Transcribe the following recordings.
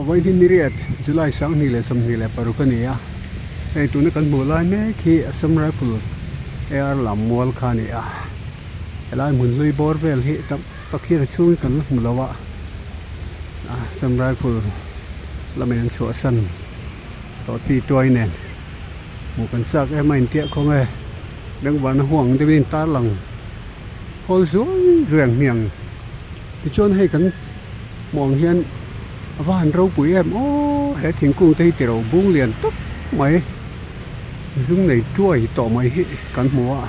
Vawiin ni riat July 2026 a ni a, hei tuna kan hmuh lai mek hi Assam Rifle AR lam mual kha a ni a, helai hmun hlui bawr vel hi tam tak hian a chhungin kan la hmu lo a, Assam Rifle lamin an chhuahsan tawh ti tuai nen hmuh kan chak em a intiah khawng e, bengvarna huang deuhin tarlang hawl zuai zuai ang hmiang. Tichuan hei kan hmuh ang hian a va han ropui em aw he thingkung te hi tiro bung lian tak mai zum nei tuai tawh mai hi kan hmu a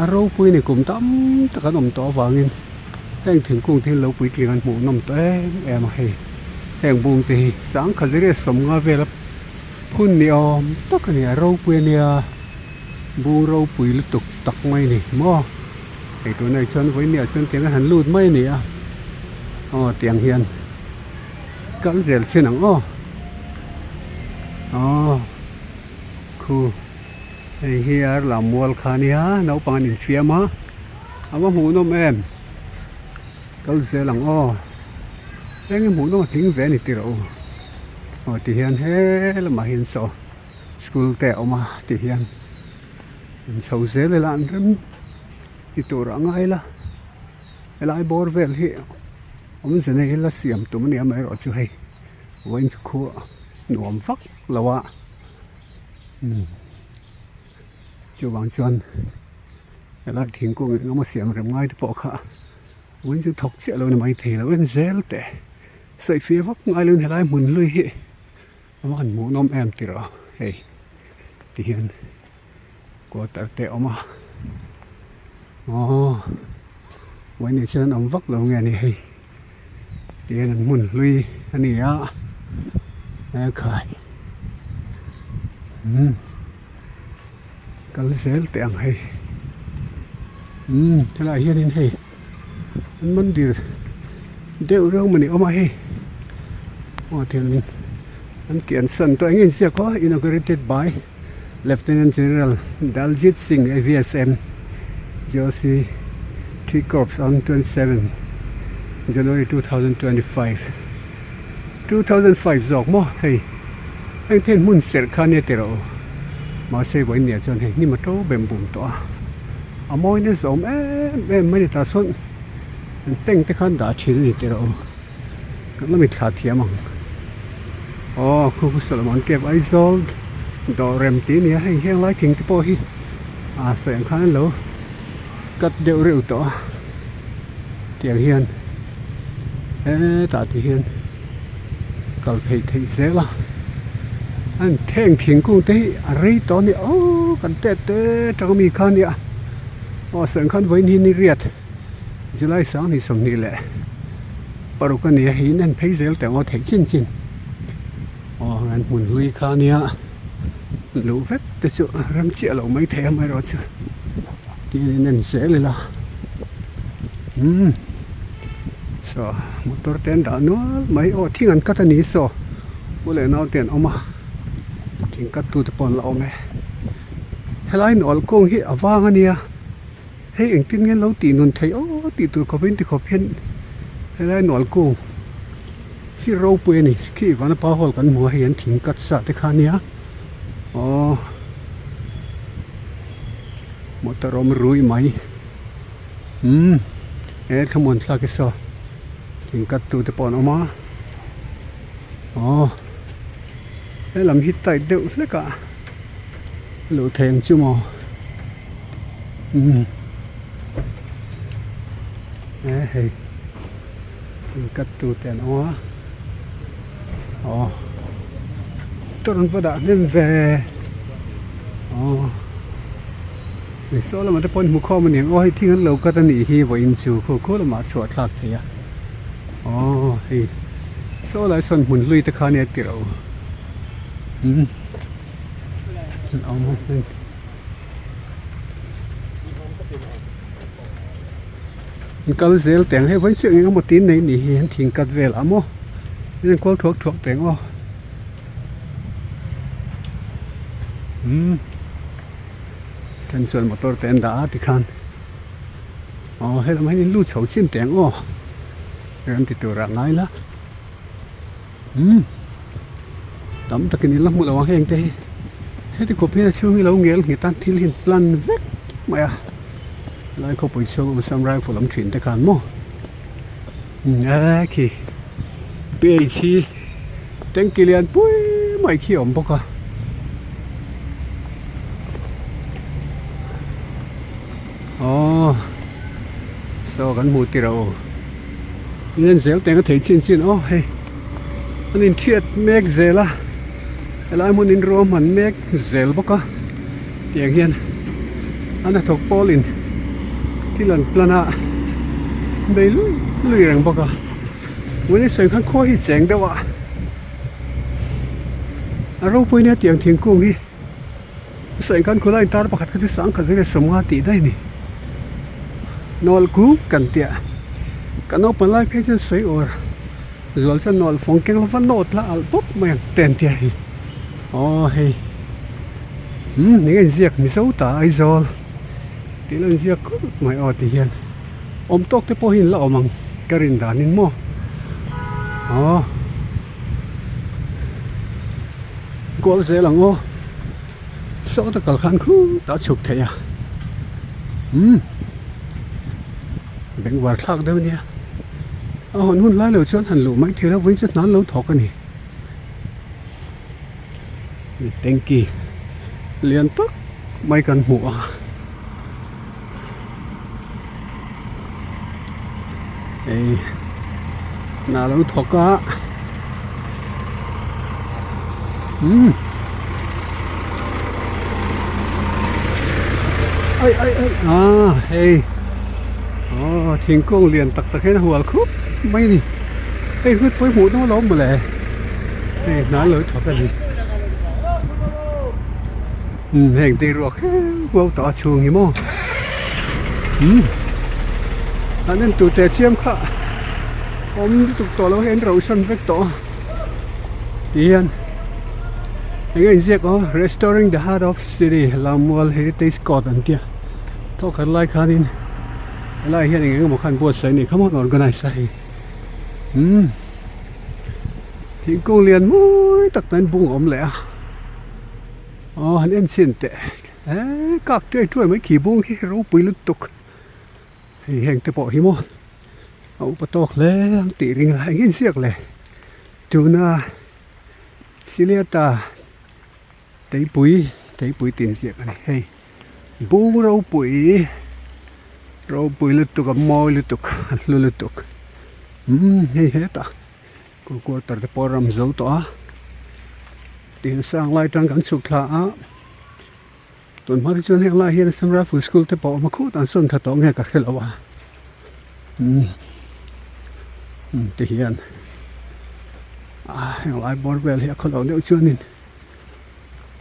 a ropui ni kum tam tak an awm tawh avangin heng thingkung te hi lo puitling an hmuh nawm tawh em em a hei heng bung te hi sangkhat ziriat sawmnga vela phun ni awm tak a ni a ropui a nia bung ropui lutuk tak mai a ni maw. Hei tunah chuan vawinia chuan tiang a han lut mai a ni a aw tiang hian kal zel chin ang aw aw khu hei hi ar lam mual kha a nia naupang an infiam a a va hmuhnawm em kal zel ang aw eng hi hmuhnawm a tling ve a ni tih rawh u aw ti hian he lamah hian saw school te a awm a ti hian. In chho zel ila an rem ti tur a ngai la helai bawr vel hi awmze nei ila siam tum a ni amaherawh chu hei vawiin chu khu nuam vak lo a umm chuvang chuan helai thingkung eng emaw siam rem ngai te pawh kha vawiin chu thawk chiah lo a ni maithei lo en zel teh sawifiah vak ngai lo in helai hmun hlui hi. A va han hmuhnawm em tih rawh hei ti hian quarter te a awm a aww vawiin ah chuan awm vak lo nge ni hei ti hian an hmun hlui a ni a ekhai umm kal zel teh ang hei umm helaiah hianin hei an mandir deuh reuh mawni awm a hei aw thil an kian san tawh eng nge inziak aw inaugurated by Lieutenant General Daljit Singh AVSM GOC 3 Corps on 27 January 2025 2005 zawk maw hei heng te hian hmun serh kha ania tih rawh u mahse vawiin nia chuan hei hnim a to bem bum tawh a. A mawi nasa awm em em mai a ni tah sawn an tank te khan dah thin a ni tih erawh kan la mitthla thiam ang aw khu khu Solomon cave Aizawl dawh rem tih a ni a hei heng lai thing te pawh hi ah sawi ang khan an lo cut deuh reuh tawh a tiang hian hetah ti hian kal phei theih zel a an heng thingkung te hi a rei tawh a ni aw kan tet te tang ami kha a nia aw sawi ang khan vawiin hi ni riat July 2026 a ni a hei in en phei zel teh ang aw theih chin chin aw an hmun hlui kha a nia luh vek te chu rem chiah loh mai thei amaherawhchu tin in en zel ila umm saw motor te an dah nual mai aw thing an cut a ni saw u leh nau te an awm a thing cut tu te pawh an la awm e helai nawlh kawng hi a vang a nia hei engtin nge an lo tih nun theih aw tih tur khawp in ti khawp hian helai nawlh kung hi ropui a ni khi vanapa hall kan hmu a hei an thing cut sa te kha a nia aw. Motor awm rui mai umm he thlamuan thlak hi saw thing cut tu te pawh an awm a aw helam hi tight deuh hlek a luh theih ang chu maw umm he hei thing cut tu te an awm a aw motor an va dah hnem ve aw hei saw lamah te pawh an hmu khawm a ni ang aw hei thing an lo cut a nih hi vawiin chu khu khu lamah a chhuah thlak thei a aw hei saw lai sawn hmun hlui te kha ania tih rawh u umm an kal zel teh ang hei vawiin chu eng emaw tin nei nih hi an thing cut vel ah maw an enkual thuak thuak teh ang aw umm then chuan motor te an dah a tikhan aw helam hian in lut chho chin teh ang aw rem ti tur ah ngai la. Umm tam takin in la hmu lo ang heng te hi heti khawp hian a chhung hi lo ngel nghet a thil hi an plan vek mai a helai khawpui chhung awm sam rifle awm thin te khan maw umm khi page hi tanky lian pui mai khi a awm bawk a. Aww saw kan hmuh tirh aw in en zel teng a thei chin chin aw hei an inthiat mek zel a helai hmun in ruahman mek zel bawk a tiang hian an hnathawk pawl in thil an plan a bei lui lui reng bawk a mahni sawi khan khua hi cheng deuh a a ropui nia tiang thingkung hi. Sawi khan khulai tar pakhat kha chu sangkhat vel a sawm nga tih daih a ni. Nawlh kuk kan tih a, ka naupang lai phei chuan sawi awr zual chuan nawlh fawng keng lova nawt la alh pawp mai ang te an tia hei. Aw hei umm eng nge inziak Mizo ta Aizawl tih la inziak kulh mai aw ti hian awm tawk te pawh hi an la awm ang ka rin danin maw aw. Kual zel ang aw sawta kal khan khutah a chhuk theih a umm bengvar thlak deuh ania a hawn hun lai lo chuan han luh mai thei lo vawiin chu hnan lo thawk a ni tanky lian tak mai kan hmu a. Hei hna lo thawk a umm ai ai ai ah hei aw thingkung lian tak tak hian a hual khup mai a ni hei hut pawh hi hmuh dawn lo mawle hei hna lo thawk a ni umm heng te ruak heu huau tawh a chhung hi maw umm an en tur teh chiam kha awm lutuk tawh lo hian rauh san vek tawh a ti hian eng nge inziak aw restoring the heart of city Lammual heritage court an tia thawkhat lai khanin helai hian eng eng emaw khan buatsaih a nih kha maw an organize a hei umm thingkung lian mawi tak mai bung a awm leh a. Aw han en chhin teh eee kak tuai tuai mai khi bung hi ropui lutuk hei heng te pawh hi maw a upa tawk hle ang tih ring a eng nge inziak le tuna Siliata teipui teipui tih inziak a ni hei bung ropui ropui lutuk a mawi lutuk a hlu lutuk umm hei hetah. Kawr quarter te pawh a ram zo tawh a tin sang lai atang kan chhuk thla a tun hma te chuan heng lai hian Assam Rifle School te pawh a awm a khut an sawn thla tawh nge ka hre lo a umm umm ti hian ah heng lai bawr vel hi a khaw lo deuh chuanin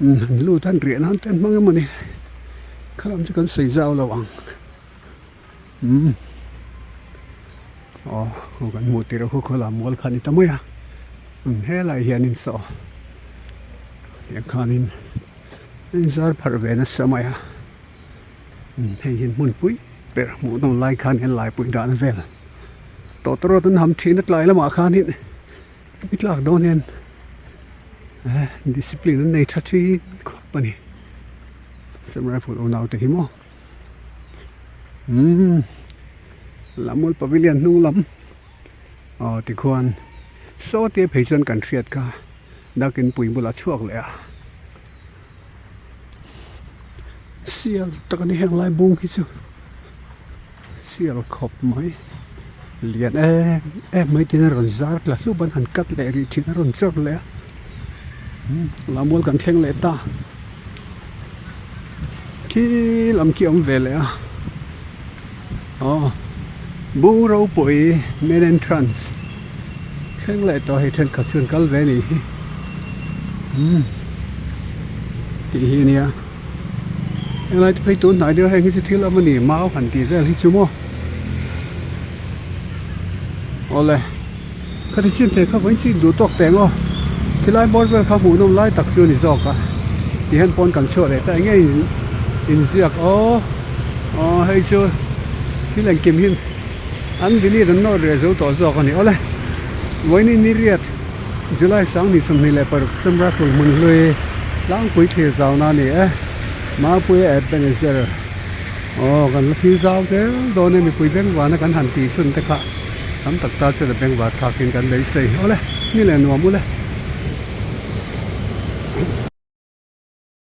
umm han lut han riah nan te an hmang emawni khalam chu kan sawi zau lo ang. Umm aw khaw kan hmuh tirh khaw khaw lam mual kha a ni ta mai a umm helai hianin saw tiang khanin a inzar pharh ve nasa mai a umm hei hi hmun pui ber hmuh nawm lai khan hian laipui dahna vel tawtawrawt an ham thin a tlai lamah khanin i tlak dawn hian eh discipline an nei tha thin khawp a ni samurai ful unau te hi maw. Umm Lamul pavilion hnung lam aw tikhuan saw te phei chuan kan hriat kha dakin pui bulah chhuak leh a sial tak a ni heng lai bung hi chu sial khawp mai lian em em mai tin a rawn zar tla hlup an han cut leh rih thin a rawn chawr leh a Lammual kan thleng leh ta khi lam khi a awm ve leh a aw bung ropui main entrance thleng leh tawh hei thenkhat chu an kal ve a nih hi umm tih hi a nia helai te phei tun hnai deuh heng hi chu thil awm a ni mau han tih vel hi chu maw awle. Khati chin thei kha vawiin chu induh tawk teh ang aw. Khilai bawr vel kha hmuhnawm lai tak chu a ni zawk a. Tihian pawn kan chhuah leh ta eng nge inziak aw. Aw hei chu thil engkim hi an delete an nawt reh zo tawh zawk a ni. Awle vawiin i ni riat. July 2026 Semratul hmun hlui tlangpui thlir zauna a ni e. Mapuia Ebenezer aw kan la thlir zau zel dawn e mipui bengvana kan han tih chhun te kha tam tak ta chuan a bengvar thlakin kan beisei. Awle ni leh nuam ule.